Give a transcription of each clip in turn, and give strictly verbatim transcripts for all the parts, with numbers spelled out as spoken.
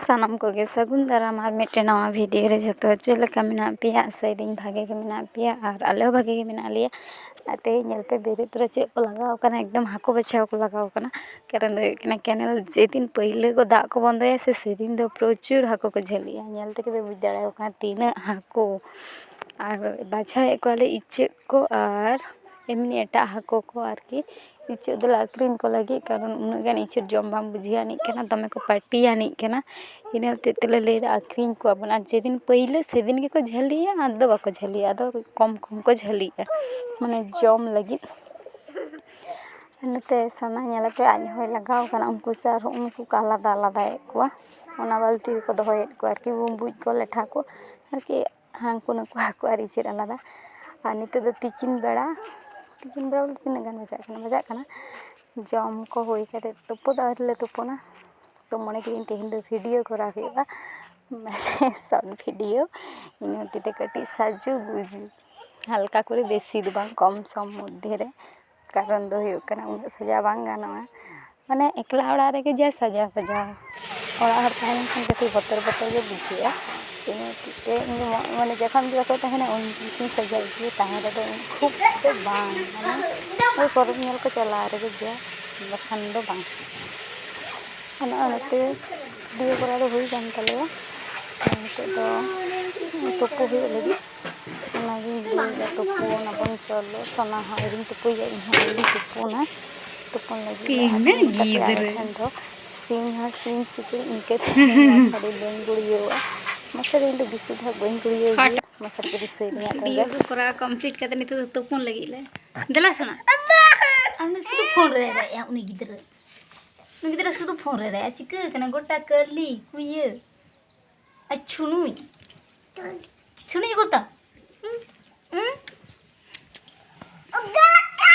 ᱥᱟᱱᱟᱢ ᱠᱚᱜᱮ ᱥᱟᱹᱜᱩᱱ ᱫᱟᱨᱟᱢ ᱟᱨ ᱢᱤᱫᱴᱮᱱ ᱱᱟᱣᱟ ᱵᱷᱤᱰᱤᱭᱳ ᱨᱮ᱾ ᱡᱚᱛᱚ ᱪᱮᱫ ᱞᱮᱠᱟ ᱢᱮᱱᱟᱜ ᱯᱮᱭᱟ? ᱟᱥᱟᱭᱮᱫᱟᱹᱧ ᱵᱷᱟᱜᱮ ᱜᱮ ᱢᱮᱱᱟᱜ ᱯᱮᱭᱟ ᱟᱨ ᱟᱞᱮ ᱦᱚᱸ ᱵᱷᱟᱜᱮ ᱜᱮ ᱢᱮᱱᱟᱜ ᱞᱮᱭᱟ᱾ ᱟᱨ ᱛᱮᱦᱮᱧ ᱧᱮᱞ ᱯᱮ, ᱵᱮᱨᱮᱫ ᱛᱚᱨᱟ ᱪᱮᱫ ᱠᱚ ᱞᱟᱜᱟᱣ ᱠᱟᱱᱟ, ᱮᱠᱫᱚᱢ ᱦᱟᱹᱠᱩ ᱵᱟᱪᱷᱟᱣ ᱠᱚ ᱞᱟᱜᱟᱣ ᱠᱟᱱᱟ᱾ ᱠᱟᱨᱚᱱ ᱫᱚ ᱦᱩᱭᱩᱜ ᱠᱟᱱᱟ, ᱠᱮᱱᱮᱞ ᱡᱮᱫᱤᱱ ᱯᱟᱹᱭᱞᱟᱹ ᱠᱚ ᱫᱟᱜ ᱠᱚ ᱵᱚᱱᱫᱚᱭᱟ ᱥᱮ, ᱥᱮᱫᱤᱱ ᱫᱚ ᱯᱨᱚᱪᱩᱨ ᱦᱟᱹᱠᱩ ᱠᱚ ᱡᱷᱟᱹᱞᱤᱜᱼᱟ᱾ ᱧᱮᱞ ᱛᱮᱜᱮ ᱯᱮ ᱵᱩᱡᱽ ᱫᱟᱲᱮᱭᱟᱠᱚ ᱠᱟᱱᱟ ᱛᱤᱱᱟᱹᱜ ᱦᱟᱹᱠᱩ᱾ ᱟᱨ ᱵᱟᱪᱷᱟᱣᱮᱫ ᱠᱚᱣᱟᱞᱮ ᱤᱪᱟᱹᱜ ᱠᱚ ᱟᱨ ᱮᱢᱱᱤ ᱮᱴᱟᱜ ᱦᱟᱹᱠᱩ ᱠᱚ ᱟᱨᱠᱤ᱾ ᱤᱪᱟᱹᱜ ᱫᱚᱞᱮ ᱟᱹᱠᱷᱨᱤᱧ ᱠᱚ ᱞᱟᱹᱜᱤᱫ, ᱠᱟᱨᱚᱱ ᱩᱱᱟᱹᱜ ᱜᱟᱱ ᱤᱪᱟᱹᱜ ᱡᱚᱢ ᱵᱟᱝ ᱵᱩᱡᱷᱟᱹᱣ ᱟᱹᱱᱤᱡ ᱠᱟᱱᱟ, ᱫᱚᱢᱮ ᱠᱚ ᱯᱟᱹᱴᱤ ᱟᱹᱱᱤᱡ ᱠᱟᱱᱟ᱾ ᱤᱱᱟᱹ ᱦᱚᱛᱮᱡ ᱛᱮᱞᱮ ᱞᱟᱹᱭᱫᱟ ᱟᱹᱠᱷᱨᱤᱧ ᱠᱚᱣᱟᱵᱚᱱ, ᱟᱨ ᱡᱮᱫᱤᱱ ᱯᱟᱹᱭᱞᱟᱹ ᱥᱮᱫᱤᱱ ᱜᱮᱠᱚ ᱡᱷᱟᱹᱞᱤᱜᱼᱟ, ᱟᱫᱚ ᱵᱟᱠᱚ ᱡᱷᱟᱹᱞᱤᱜᱼᱟ, ᱟᱫᱚ ᱠᱚᱢ ᱠᱚᱢ ᱠᱚ ᱡᱷᱟᱹᱞᱤᱜᱼᱟ, ᱢᱟᱱᱮ ᱡᱚᱢ ᱞᱟᱹᱜᱤᱫ᱾ ᱱᱚᱛᱮ ᱥᱟᱱᱟ ᱧᱮᱞ ᱯᱮ, ᱟᱡ ᱦᱚᱸᱭ ᱞᱟᱜᱟᱣ ᱠᱟᱱᱟ, ᱩᱱᱠᱩ ᱥᱮ ᱟᱨᱦᱚᱸ ᱩᱱᱠᱩ ᱠᱚ ᱟᱞᱟᱫᱟ ᱟᱞᱟᱫᱟᱭᱮᱫ ᱠᱚᱣᱟ᱾ ᱚᱱᱟ ᱵᱟᱹᱞᱛᱤ ᱨᱮᱠᱚ ᱫᱚᱦᱚᱭᱮᱫ ᱠᱚᱣᱟ ᱟᱨᱠᱤ, ᱵᱩᱢᱵᱩᱡ ᱠᱚ, ᱞᱮᱴᱷᱟ ᱠᱚ ᱟᱨᱠᱤ, ᱦᱟᱹᱱᱠᱩ ᱱᱩᱠᱩ ᱦᱟᱹᱠᱩ ᱟᱨ ᱤᱪᱟᱹᱜ ᱟᱞᱟᱫᱟ᱾ ᱟᱨ ᱱᱤᱛᱚᱜ ᱫᱚ ᱛᱤᱠᱤᱱ ᱵᱮᱲᱟ, ᱛᱤᱠᱤᱱ ᱵᱮᱲᱟ ᱵᱚᱞᱛᱮ ᱛᱤᱱᱟᱹᱜ ᱜᱟᱱ ᱵᱟᱡᱟᱜ ᱠᱟᱱᱟ, ᱵᱟᱡᱟᱜ ᱠᱟᱱᱟ ᱡᱚᱢ ᱠᱚ ᱦᱩᱭ ᱠᱟᱛᱮ, ᱛᱩᱯᱩ ᱫᱚ ᱟᱹᱣᱨᱤ ᱞᱮ ᱛᱩᱯᱩᱱᱟ᱾ ᱛᱚ ᱢᱚᱱᱮ ᱠᱤᱫᱟᱹᱧ ᱛᱮᱦᱮᱧ ᱫᱚ ᱵᱷᱤᱰᱤᱭᱳ ᱠᱚᱨᱟᱣ ᱦᱩᱭᱩᱜᱼᱟ, ᱢᱟᱱᱮ ᱥᱚᱨᱴ ᱵᱷᱤᱰᱤᱭᱳ᱾ ᱤᱱᱟᱹ ᱦᱚᱛᱮᱡ ᱛᱮ ᱠᱟᱹᱴᱤᱡ ᱥᱟᱡᱩ ᱜᱩᱡᱩ, ᱦᱟᱞᱠᱟ ᱠᱚᱨᱮ, ᱵᱮᱥᱤ ᱫᱚ ᱵᱟᱝ, ᱠᱚᱢ ᱥᱚᱢ ᱢᱚᱫᱽᱫᱷᱮ ᱨᱮ᱾ ᱠᱟᱨᱚᱱ ᱫᱚ ᱦᱩᱭᱩᱜ ᱠᱟᱱᱟ, ᱩᱱᱟᱹᱜ ᱥᱟᱡᱟᱣ ᱵᱟᱝ ᱜᱟᱱᱚᱜᱼᱟ, ᱢᱟᱱᱮ ᱮᱠᱞᱟ ᱚᱲᱟᱜ ᱨᱮᱜᱮ ᱡᱟ ᱥᱟᱡᱟᱣ ᱥᱟᱡᱟᱣ᱾ ᱚᱲᱟᱜ ᱦᱚᱲ ᱛᱟᱦᱮᱸ ᱞᱮᱱᱠᱷᱟᱱ ᱠᱟᱹᱴᱤᱡ ᱵᱚᱛᱚᱨ ᱵᱚᱛᱚᱨ ᱜᱮ ᱵᱩᱡᱷᱟᱹᱜᱼᱟ᱾ ᱤᱱᱟᱹ ᱦᱚᱛᱮᱡ ᱛᱮ ᱤᱧ ᱫᱚ ᱢᱚ-, ᱢᱟᱱᱮ ᱡᱚᱠᱷᱚᱱ ᱜᱮ ᱵᱟᱠᱚ ᱛᱟᱦᱮᱱᱟ, ᱩᱱ ᱜᱮ ᱥᱟᱡᱟᱣ ᱜᱮ ᱛᱟᱦᱮᱸ ᱨᱮᱫᱚ ᱤᱧ ᱠᱷᱩᱵ ᱫᱚ ᱵᱟᱝ, ᱢᱟᱱᱮ ᱳᱭ ᱯᱚᱨᱚᱵᱽ ᱧᱮᱞ ᱠᱚ ᱪᱟᱞᱟᱣ ᱨᱮᱜᱮ ᱡᱟ, ᱵᱟᱠᱷᱟᱱ ᱫᱚ ᱵᱟᱝ᱾ ᱟᱨ ᱱᱚᱜᱼᱚᱭ ᱱᱚᱛᱮ ᱵᱷᱤᱰᱤᱭᱳ ᱠᱚᱨᱟᱣ ᱫᱚ ᱦᱩᱭ ᱠᱟᱱ ᱛᱟᱞᱮᱭᱟ᱾ ᱱᱤᱛᱚᱜ ᱫᱚ ᱛᱩᱯᱩ ᱦᱩᱭᱩᱜ ᱞᱟᱹᱜᱤᱫ, ᱚᱱᱟᱜᱤᱧ ᱞᱟᱹᱭᱫᱟ, ᱛᱩᱯᱩ ᱚᱱᱟ ᱵᱚᱱ, ᱪᱚᱞᱚ᱾ ᱥᱚᱱᱟ ᱦᱚᱸ ᱟᱹᱣᱨᱤᱧ ᱛᱩᱯᱩᱭᱟ, ᱤᱧ ᱦᱚᱸ ᱟᱹᱣᱨᱤᱧ ᱛᱩᱯᱩᱱᱟ, ᱛᱩᱯᱩᱱ ᱞᱟᱹᱜᱤᱫ ᱞᱮ᱾ ᱟᱨ ᱛᱤᱦᱤᱧ ᱛᱟᱯᱮ ᱟᱞᱮ ᱴᱷᱮᱱ ᱫᱚ ᱥᱤᱧ ᱦᱚᱸ ᱥᱤᱧ ᱥᱤᱠᱲᱤᱡ, ᱤᱱᱠᱟᱹ ᱛᱮ ᱢᱚᱥᱟᱨᱤ ᱵᱟᱹᱧ ᱜᱩᱲᱭᱟᱹᱣᱟ᱾ ᱢᱚᱥᱟᱨᱤ ᱤᱧ ᱫᱚ ᱵᱮᱥᱤᱨ ᱵᱷᱟᱜᱽ ᱵᱟᱹᱧ ᱜᱩᱲᱭᱟᱹᱣ ᱜᱮᱭᱟ, ᱢᱚᱥᱟᱨᱤ ᱠᱚ ᱫᱤᱥᱟᱹᱭ ᱛᱤᱧᱟ ᱛᱚᱵᱮ᱾ ᱵᱷᱤᱰᱤᱭᱳ ᱠᱚ ᱠᱚᱨᱟᱣ ᱠᱚᱢᱯᱞᱤᱴ ᱠᱟᱛᱮ ᱱᱤᱛᱚᱜ ᱫᱚ ᱛᱩᱯᱩᱱ ᱞᱟᱹᱜᱤᱫ ᱞᱮ᱾ ᱫᱮᱞᱟ ᱥᱚᱱᱟ, ᱟᱢ ᱫᱚ ᱥᱩᱫᱷᱩ ᱯᱷᱳᱱ ᱨᱮ ᱨᱟᱜ ᱮᱜᱼᱟ ᱩᱱᱤ ᱜᱤᱫᱽᱨᱟᱹ᱾ ᱩᱱᱤ ᱜᱤᱫᱽᱨᱟᱹ ᱥᱩᱫᱷᱩ ᱯᱷᱳᱱ ᱨᱮ ᱨᱟᱜ ᱮᱜᱼᱟ, ᱪᱤᱠᱟᱹ ᱠᱟᱱᱟ ᱜᱚᱴᱟ ᱠᱟᱹᱞᱤ ᱠᱩᱭᱟᱹ᱾ ᱟᱨ ᱪᱷᱩᱱᱩᱭ, ᱪᱷᱩᱱᱩᱭ ᱜᱚᱛᱟ᱾ ᱦᱩᱸ?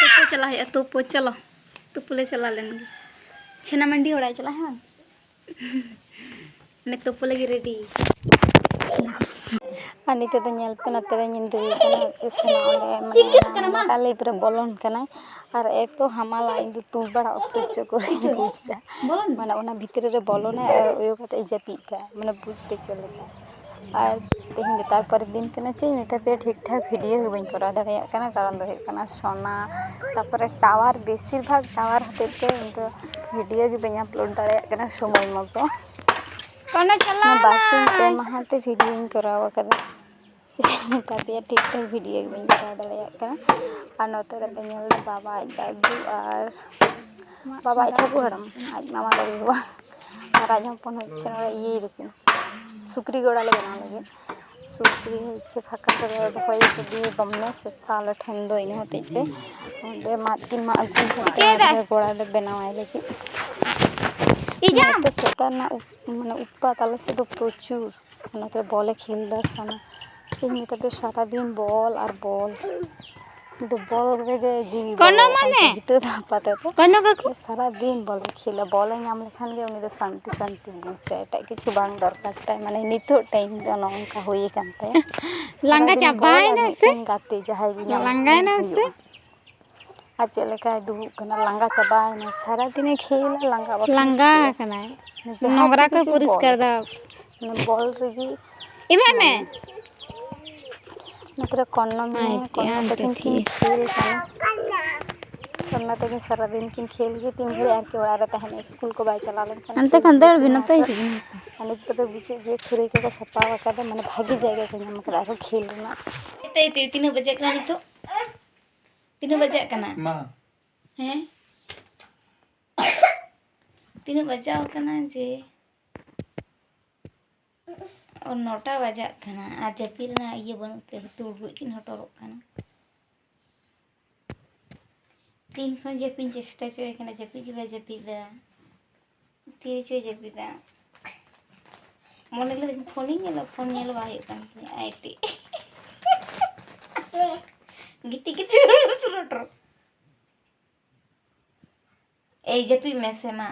ᱛᱩᱯᱩ ᱪᱟᱞᱟᱜ ᱦᱩᱭᱩᱜᱼᱟ, ᱛᱩᱯᱩ, ᱪᱚᱞᱚ᱾ ᱛᱩᱯᱩ ᱞᱮ ᱪᱟᱞᱟᱣ ᱞᱮᱱ ᱜᱮ᱾ ᱪᱷᱮᱱᱟ ᱢᱟᱹᱱᱰᱤ ᱚᱲᱟᱜ ᱮ ᱪᱟᱞᱟᱜᱼᱟ, ᱦᱮᱸ ᱵᱟᱝ? ᱢᱟᱱᱮ ᱛᱩᱯᱩ ᱞᱟᱹᱜᱤᱫ ᱨᱮᱰᱤ᱾ ᱟᱨ ᱱᱤᱛᱚᱜ ᱫᱚ ᱧᱮᱞ ᱯᱮ, ᱱᱚᱛᱮ ᱨᱮ ᱧᱤᱫᱟᱹ ᱦᱩᱭᱩᱜ ᱠᱟᱱᱟ᱾ ᱪᱮᱫ ᱥᱟᱱᱟ ᱚᱸᱰᱮ, ᱢᱟᱱᱮ, ᱚᱱᱟ ᱢᱚᱴᱟ ᱞᱤᱯ ᱨᱮ ᱵᱚᱞᱚᱱ ᱠᱟᱱᱟᱭ᱾ ᱟᱨ ᱮᱛᱚ ᱦᱟᱢᱟᱞᱟ, ᱤᱧ ᱫᱚ ᱛᱩᱞ ᱵᱟᱲᱟ ᱚᱥᱚᱡᱽᱡᱚ ᱠᱚᱨᱮᱧ ᱵᱩᱡᱽ ᱮᱫᱟ᱾ ᱢᱟᱱᱮ, ᱚᱱᱟ ᱵᱷᱤᱛᱨᱤ ᱨᱮ ᱵᱚᱞᱚᱱᱟᱭ ᱟᱨ ᱩᱭᱩ ᱠᱟᱛᱮ ᱡᱟᱹᱯᱤᱫ ᱠᱟᱜᱼᱟ᱾ ᱢᱟᱱᱮ, ᱵᱩᱡᱽ ᱯᱮ ᱪᱮᱫ ᱞᱮᱠᱟ᱾ ᱟᱨ ᱛᱮᱦᱮᱧ ᱫᱚ ᱛᱟᱨᱯᱚᱨᱮᱨ ᱫᱤᱱ ᱠᱟᱱᱟ᱾ ᱪᱮᱫ ᱤᱧ ᱢᱮᱛᱟ ᱯᱮᱭᱟ, ᱴᱷᱤᱠ ᱴᱷᱟᱠ ᱵᱷᱤᱰᱤᱭᱳ ᱜᱮ ᱵᱟᱹᱧ ᱠᱚᱨᱟᱣ ᱫᱟᱲᱮᱭᱟᱜ ᱠᱟᱱᱟ᱾ ᱠᱟᱨᱚᱱ ᱫᱚ ᱦᱩᱭᱩᱜ ᱠᱟᱱᱟ ᱥᱚᱱᱟ, ᱛᱟᱨᱯᱚᱨᱮ ᱴᱟᱣᱟᱨ, ᱵᱮᱥᱤᱨ ᱵᱷᱟᱜᱽ ᱴᱟᱣᱟᱨ ᱦᱚᱛᱮᱡ ᱛᱮ ᱤᱧ ᱫᱚ ᱵᱷᱤᱰᱤᱭᱳ ᱜᱮ ᱵᱟᱹᱧ ᱟᱯᱞᱳᱰ ᱫᱟᱲᱮᱭᱟᱜ ᱠᱟᱱᱟ ᱥᱚᱢᱚᱭ ᱢᱚᱛᱚ᱾ ᱚᱱᱟ ᱵᱟᱨᱥᱤᱧ ᱯᱮ ᱢᱟᱦᱟ ᱛᱮ ᱵᱷᱤᱰᱤᱭᱳᱧ ᱠᱚᱨᱟᱣ ᱟᱠᱟᱫᱟ᱾ ᱪᱮᱫ ᱤᱧ ᱢᱮᱛᱟ ᱯᱮᱭᱟ, ᱴᱷᱤᱠ ᱴᱷᱟᱠ ᱵᱷᱤᱰᱤᱭᱳ ᱜᱮ ᱵᱟᱹᱧ ᱠᱚᱨᱟᱣ ᱫᱟᱲᱮᱭᱟᱜ ᱠᱟᱱᱟ᱾ ᱟᱨ ᱱᱚᱛᱮ ᱨᱮᱯᱮ ᱧᱮᱞ ᱮᱫᱟ ᱵᱟᱵᱟ, ᱟᱡ ᱫᱟᱫᱩ ᱟᱨ ᱵᱟᱵᱟ, ᱟᱡ ᱴᱷᱟᱹᱠᱩᱨ ᱦᱟᱲᱟᱢ, ᱟᱡ ᱢᱟᱢᱟ ᱫᱟᱫᱩ ᱵᱟᱵᱟ ᱟᱨ ᱟᱡ ᱦᱚᱯᱚᱱ ᱦᱚᱪᱪᱷᱮ ᱱᱚᱰᱮ ᱤᱭᱟᱹᱭ ᱫᱟᱠᱤᱱ, ᱥᱩᱠᱨᱤ ᱜᱚᱲᱟ ᱞᱮ ᱵᱮᱱᱟᱣ ᱞᱟᱹᱜᱤᱫ᱾ ᱥᱩᱠᱨᱤ ᱦᱚᱪᱪᱷᱮ ᱯᱷᱟᱸᱠᱟ ᱠᱚᱨᱮ ᱫᱚᱦᱚᱭ ᱞᱟᱹᱜᱤᱫ ᱫᱚᱢᱮ ᱥᱮᱛᱟ ᱟᱞᱮ ᱴᱷᱮᱱ ᱫᱚ, ᱤᱱᱟᱹ ᱦᱚᱛᱮᱡ ᱛᱮ ᱚᱸᱰᱮ ᱢᱟᱫ ᱠᱤᱱ ᱢᱟᱜ ᱟᱹᱜᱩ ᱠᱟᱛᱮ ᱪᱤᱠᱟᱹᱭᱮᱫᱟ? ᱚᱸᱰᱮ ᱜᱚᱲᱟ ᱞᱮ ᱵᱮᱱᱟᱣᱟᱭ ᱞᱟᱹᱜᱤᱫ᱾ ᱤᱧᱟᱹᱜ? ᱱᱚᱛᱮ ᱥᱮᱛᱟ ᱨᱮᱱᱟᱜ ᱩᱯ-, ᱢᱟᱱᱮ ᱩᱛᱯᱟᱛ ᱟᱞᱮ ᱥᱮᱫ ᱫᱚ ᱯᱨᱚᱪᱩᱨ᱾ ᱱᱚᱛᱮ ᱵᱚᱞᱮ ᱠᱷᱮᱞ ᱮᱫᱟ ᱥᱚᱱᱟ᱾ ᱪᱮᱫ ᱤᱧ ᱢᱮᱛᱟ ᱯᱮᱭᱟ, ᱥᱟᱨᱟᱫᱤᱱ ᱵᱚᱞ ᱟᱨ ᱵᱚᱞ᱾ ᱩᱱᱤ ᱫᱚ ᱵᱚᱞ ᱨᱮᱜᱮ ᱡᱤᱣᱤ ᱠᱳᱱᱳ ᱵᱚᱞᱚ ᱟᱠᱟᱱ ᱢᱟᱱᱮ? ᱛᱟᱭᱟ ᱱᱤᱛᱚᱜ ᱫᱚ ᱟᱯᱟᱛᱚᱛᱚ᱾ ᱠᱳᱱᱳ ᱠᱟᱠᱩ? ᱥᱟᱨᱟᱫᱤᱱ ᱵᱚᱞᱮ ᱠᱷᱮᱞᱟ, ᱵᱚᱞᱮ ᱧᱟᱢ ᱞᱮᱠᱷᱟᱱ ᱜᱮ ᱩᱱᱤ ᱫᱚ ᱥᱟᱱᱛᱤ ᱥᱟᱱᱛᱤ ᱵᱩᱡᱟ, ᱮᱴᱟᱜ ᱠᱤᱪᱷᱩ ᱵᱟᱝ ᱫᱚᱨᱠᱟᱨ ᱛᱟᱭ᱾ ᱢᱟᱱᱮ ᱱᱤᱛᱚᱜ ᱴᱟᱭᱤᱢ ᱫᱚ ᱱᱚᱜᱼᱚ ᱱᱚᱝᱠᱟ ᱦᱩᱭ ᱟᱠᱟᱱ ᱛᱟᱭᱟ᱾ ᱞᱟᱸᱜᱟ ᱥᱟᱨᱟᱫᱤᱱ ᱵᱚᱞ ᱟᱨ ᱪᱟᱵᱟᱭᱮᱱᱟᱭ ᱥᱮ? ᱢᱤᱫᱴᱮᱱ ᱜᱟᱛᱮ ᱡᱟᱦᱟᱸᱭ ᱜᱮ ᱧᱟᱢ ᱞᱮᱠᱷᱟᱱ ᱞᱟᱸᱜᱟᱭᱮᱱᱟᱭ ᱥᱮ? ᱦᱩᱭᱩᱜᱼᱟ᱾ ᱟᱨ ᱪᱮᱫ ᱞᱮᱠᱟᱭ ᱫᱩᱲᱩᱵ ᱠᱟᱱᱟ, ᱞᱟᱸᱜᱟ ᱪᱟᱵᱟᱭᱮᱱᱟ᱾ ᱥᱟᱨᱟᱫᱤᱱᱮ ᱠᱷᱮᱞᱟ, ᱞᱟᱸᱜᱟ ᱵᱟᱠᱷᱟᱱ ᱞᱟᱸᱜᱟ ᱪᱤᱠᱟᱹᱭᱟ? ᱟᱠᱟᱱᱟᱭ᱾ ᱡᱟᱦᱟᱸ ᱱᱚᱝᱨᱟ ᱛᱤ ᱠᱚ ᱨᱮᱜᱮ ᱯᱚᱨᱤᱥᱠᱟᱨ ᱵᱚᱞ᱾ ᱫᱟ᱾ ᱚᱱᱟ ᱵᱚᱞ ᱨᱮᱜᱮ ᱮᱢᱟᱜ ᱢᱮ᱾ ᱢᱟᱱᱮ, ᱱᱚᱛᱮ ᱨᱮ ᱠᱚᱨᱱᱚ ᱢᱮᱱᱟᱭᱟ, ᱟᱭ ᱴᱤ ᱠᱚᱨᱱᱚ ᱟᱢ ᱛᱟᱹᱠᱤᱱ ᱠᱤᱱ ᱴᱟᱹᱴᱤᱭᱟ᱾ ᱠᱷᱮᱞ ᱠᱟᱱᱟ᱾ ᱠᱚᱨᱱᱚ ᱛᱟᱹᱠᱤᱱ ᱥᱟᱨᱟᱫᱤᱱ ᱠᱤᱱ ᱠᱷᱮᱞ ᱜᱮ, ᱛᱤᱱ ᱜᱷᱟᱹᱲᱤᱡ ᱟᱨᱠᱤ ᱚᱲᱟᱜ ᱨᱮ ᱛᱟᱦᱮᱱᱟ, ᱥᱠᱩᱞ ᱠᱚ ᱵᱟᱭ ᱪᱟᱞᱟᱣ ᱞᱮᱱᱠᱷᱟᱱ ᱚᱱᱛᱮ ᱠᱷᱮᱞ ᱠᱷᱚᱱ ᱜᱮ ᱫᱟᱹᱲ ᱵᱤᱱ, ᱛᱤᱱ ᱱᱚᱛᱮ ᱚᱲᱟᱜ ᱨᱮ᱾ ᱦᱤᱡᱩᱜ ᱵᱤᱱ᱾ ᱟᱨ ᱱᱤᱛᱚᱜ ᱫᱚ ᱵᱩᱡᱷᱟᱹᱜ ᱜᱮᱭᱟ, ᱠᱷᱟᱹᱨᱟᱹᱭ ᱠᱚᱠᱚ ᱥᱟᱯᱷᱟ ᱟᱠᱟᱫᱟ, ᱢᱟᱱᱮ ᱵᱷᱟᱜᱮ ᱡᱟᱭᱜᱟ ᱠᱚ ᱧᱟᱢ ᱟᱠᱟᱫᱟ ᱟᱨᱦᱚᱸ ᱠᱷᱮᱞ ᱨᱮᱱᱟᱜ᱾ ᱛᱤᱱᱟᱹᱜ ᱵᱟᱡᱟᱜ ᱠᱟᱱᱟ ᱱᱤᱛᱚᱜ? ᱛᱤᱱᱟᱹᱜ ᱵᱟᱡᱟᱜ ᱠᱟᱱᱟ? ᱢᱟ᱾ ᱦᱮᱸ? ᱛᱤᱱᱟᱹᱜ ᱵᱟᱡᱟᱣ ᱠᱟᱱᱟ ᱡᱮ? ᱚ, ᱱᱚᱴᱟ ᱵᱟᱡᱟᱜ ᱠᱟᱱᱟ ᱟᱨ ᱡᱟᱹᱯᱤᱫ ᱨᱮᱱᱟᱜ ᱤᱭᱟᱹ ᱵᱟᱹᱱᱩᱜ ᱛᱮ ᱫᱩᱲᱩᱵ ᱠᱤᱱ ᱦᱚᱴᱚᱨᱚᱜ ᱠᱟᱱᱟ᱾ ᱛᱤᱱ ᱠᱷᱚᱱ ᱡᱟᱹᱯᱤᱫ ᱤᱧ ᱪᱮᱥᱴᱟ ᱦᱚᱪᱚᱭᱮ ᱠᱟᱱᱟ, ᱡᱟᱹᱯᱤᱫ ᱜᱮ ᱵᱟᱭ ᱡᱟᱹᱯᱤᱫ ᱫᱟ᱾ ᱛᱤ ᱨᱮᱪᱚᱭ ᱡᱟᱹᱯᱤᱫᱟ᱾ ᱢᱚᱱᱮ ᱞᱮᱫᱟᱹᱧ ᱯᱷᱳᱱᱤᱧ ᱧᱮᱞᱟ, ᱯᱷᱳᱱ ᱧᱮᱞ ᱵᱟᱭ ᱦᱩᱭᱩᱜ ᱠᱟᱱ ᱛᱤᱧᱟᱹ, ᱟᱭ ᱴᱤ᱾ ᱜᱤᱛᱤᱡ ᱜᱤᱛᱤᱡ ᱨᱚᱴᱚᱨ ᱨᱚᱴᱚᱨ᱾ ᱮᱭ, ᱡᱟᱹᱯᱤᱫ ᱢᱮ ᱥᱮ ᱢᱟ᱾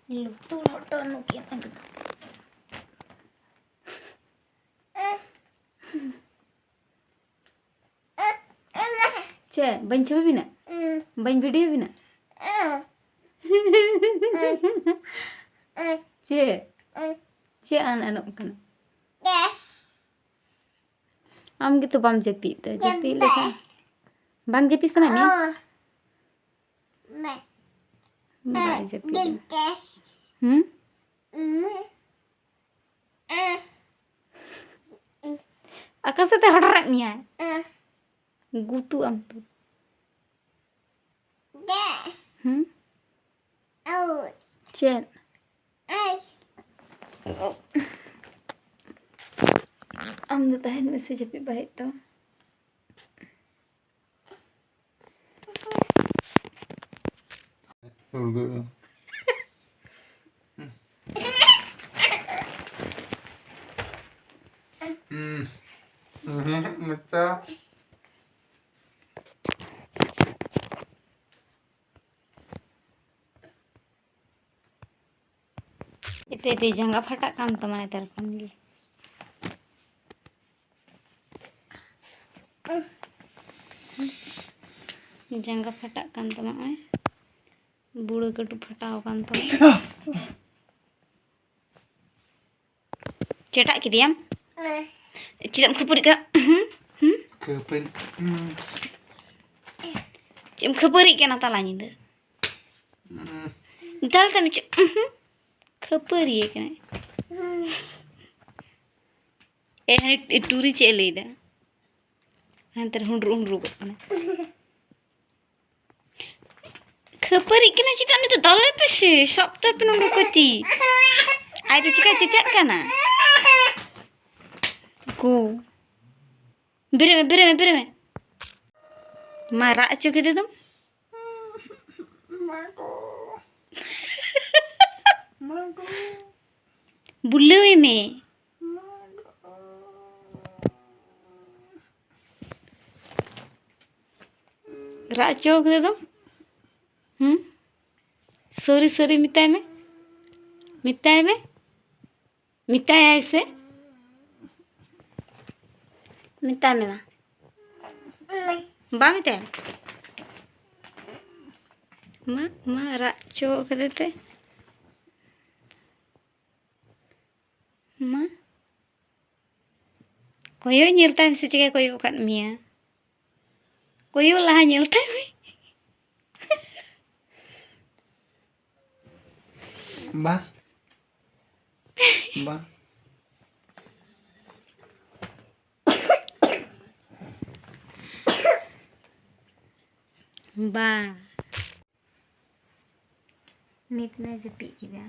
ᱞᱩᱛᱩᱨ ᱦᱚᱴᱚ ᱱᱩᱠᱤᱱ ᱮᱠᱫᱚᱢ᱾ ᱪᱮᱫ? ᱵᱟᱹᱧ ᱪᱷᱚᱵᱤ ᱵᱤᱱᱟ? ᱵᱟᱹᱧ ᱵᱷᱤᱰᱤᱭᱳ ᱵᱤᱱᱟ? ᱪᱮᱫ? ᱪᱮᱫ ᱟᱱ ᱟᱱᱚᱜ ᱠᱟᱱᱟ? ᱟᱢ ᱜᱮᱛᱚ ᱵᱟᱢ ᱡᱟᱹᱯᱤᱫ ᱫᱟ᱾ ᱡᱟᱹᱯᱤᱫ ᱞᱮᱠᱷᱟᱱ ᱵᱟᱝ ᱡᱟᱹᱯᱤᱫ ᱥᱟᱱᱟ ᱢᱮᱭᱟ? ᱵᱟᱭ ᱡᱟᱹᱯᱤᱫ ᱫᱟ᱾ ᱦᱩᱸ? ᱚᱠᱟ ᱥᱮᱫ ᱛᱮ ᱦᱚᱴᱚᱨᱮᱫ ᱢᱮᱭᱟᱭ? ᱜᱩᱛᱩ ᱟᱢ ᱛᱚ᱾ ᱦᱩᱸ? ᱪᱮᱫ? ᱟᱢ ᱫᱚ ᱛᱟᱦᱮᱱ ᱢᱮᱥᱮ, ᱡᱟᱹᱯᱤᱫ ᱵᱟᱭ ᱦᱮᱡ ᱛᱟᱢᱟ᱾ ᱦᱩᱸ᱾ ᱦᱩᱸ, ᱢᱚᱪᱟ᱾ ᱮᱛᱮ, ᱮᱛᱮ, ᱡᱟᱸᱜᱟ ᱯᱷᱟᱴᱟᱜ ᱠᱟᱱ ᱛᱟᱢᱟ ᱱᱮᱛᱟᱨ ᱠᱷᱚᱱ ᱜᱮ᱾ ᱡᱟᱸᱜᱟ ᱯᱷᱟᱴᱟᱜ ᱠᱟᱱ ᱛᱟᱢᱟ, ᱱᱚᱜᱼᱚᱭ ᱵᱩᱲᱟᱹ ᱠᱟᱹᱴᱩᱵ ᱯᱷᱟᱴᱟᱣ ᱠᱟᱱ ᱛᱟᱢᱟ᱾ ᱪᱮᱴᱟᱜ ᱠᱮᱫᱮᱭᱟᱢ? ᱪᱮᱫᱟᱜ ᱮᱢ ᱠᱷᱟᱹᱯᱟᱹᱨᱤᱜ ᱠᱟᱱᱟ? ᱦᱩᱸ? ᱦᱩᱸ? ᱠᱷᱟᱹᱯᱟᱹᱨᱤ᱾ ᱦᱩᱸ᱾ ᱪᱮᱫ ᱮᱢ ᱠᱷᱟᱹᱯᱟᱹᱨᱤᱜ ᱠᱟᱱᱟ ᱛᱟᱞᱟ ᱧᱤᱫᱟᱹ? ᱦᱩᱸ᱾ ᱫᱟᱞ ᱛᱟᱢ ᱪᱮᱫ? ᱦᱩᱸ? ᱠᱷᱟᱹᱯᱟᱹᱨᱤᱭᱮ ᱠᱟᱱᱟᱭ᱾ ᱮ, ᱦᱟᱱᱮ ᱴᱩᱨᱤ ᱪᱮᱫ ᱮ ᱞᱟᱹᱭᱫᱟ? ᱦᱟᱱᱛᱮ ᱨᱮ ᱦᱩᱱᱰᱨᱩ ᱦᱩᱱᱰᱨᱩ ᱜᱚᱫ ᱠᱟᱱᱟᱭ᱾ ᱠᱷᱟᱹᱯᱟᱹᱨᱤᱜ ᱠᱟᱱᱟ ᱪᱮᱫᱟᱜ? ᱩᱱᱤ ᱫᱚ ᱫᱟᱞᱮ ᱯᱮᱥᱮ, ᱥᱟᱵ ᱛᱟᱭ ᱯᱮ ᱱᱚᱰᱮ ᱠᱟᱹᱴᱤᱡ᱾ ᱟᱡ ᱫᱚ ᱪᱤᱠᱟᱹ ᱪᱮᱪᱟᱜ ᱠᱟᱱᱟ? ᱜᱳ᱾ ᱵᱮᱨᱮᱫ ᱢᱮ, ᱵᱮᱨᱮᱫ ᱢᱮ, ᱵᱮᱨᱮᱫ ᱢᱮ᱾ ᱢᱟ, ᱨᱟᱜ ᱦᱚᱪᱚ ᱠᱮᱫᱮ ᱫᱚᱢ᱾ ᱵᱩᱞᱟᱹᱣᱮ ᱢᱮ᱾ ᱨᱟᱜ ᱦᱚᱪᱚ ᱠᱟᱫᱮ ᱫᱚ᱾ ᱦᱩᱸ? ᱥᱚᱨᱤ, ᱥᱚᱨᱤ ᱢᱮᱛᱟᱭ ᱢᱮ᱾ ᱢᱮᱛᱟᱭ ᱢᱮ, ᱢᱮᱛᱟᱭᱟᱭ ᱥᱮ᱾ ᱢᱮᱛᱟᱭ ᱢᱮ ᱢᱟ᱾ ᱵᱟᱝ ᱢᱮᱛᱟᱭᱟ᱾ ᱢᱟ, ᱢᱟ ᱨᱟᱜ ᱪᱚ ᱠᱟᱫᱮ ᱛᱮ᱾ ᱢᱟ᱾ ᱠᱚᱭᱚᱜ ᱧᱮᱞ ᱛᱟᱭ ᱢᱮᱥᱮ, ᱪᱤᱠᱟᱹ ᱠᱚᱭᱚᱜ ᱟᱠᱟᱫ ᱢᱮᱭᱟ? ᱠᱚᱭᱚᱜ ᱞᱟᱦᱟ ᱧᱮᱞ ᱛᱟᱭ ᱢᱮ᱾ ᱵᱟ᱾ ᱵᱟ᱾ ᱵᱟ᱾ ᱱᱤᱛ ᱢᱟᱭ ᱡᱟᱹᱯᱤᱫ ᱠᱮᱫᱟ᱾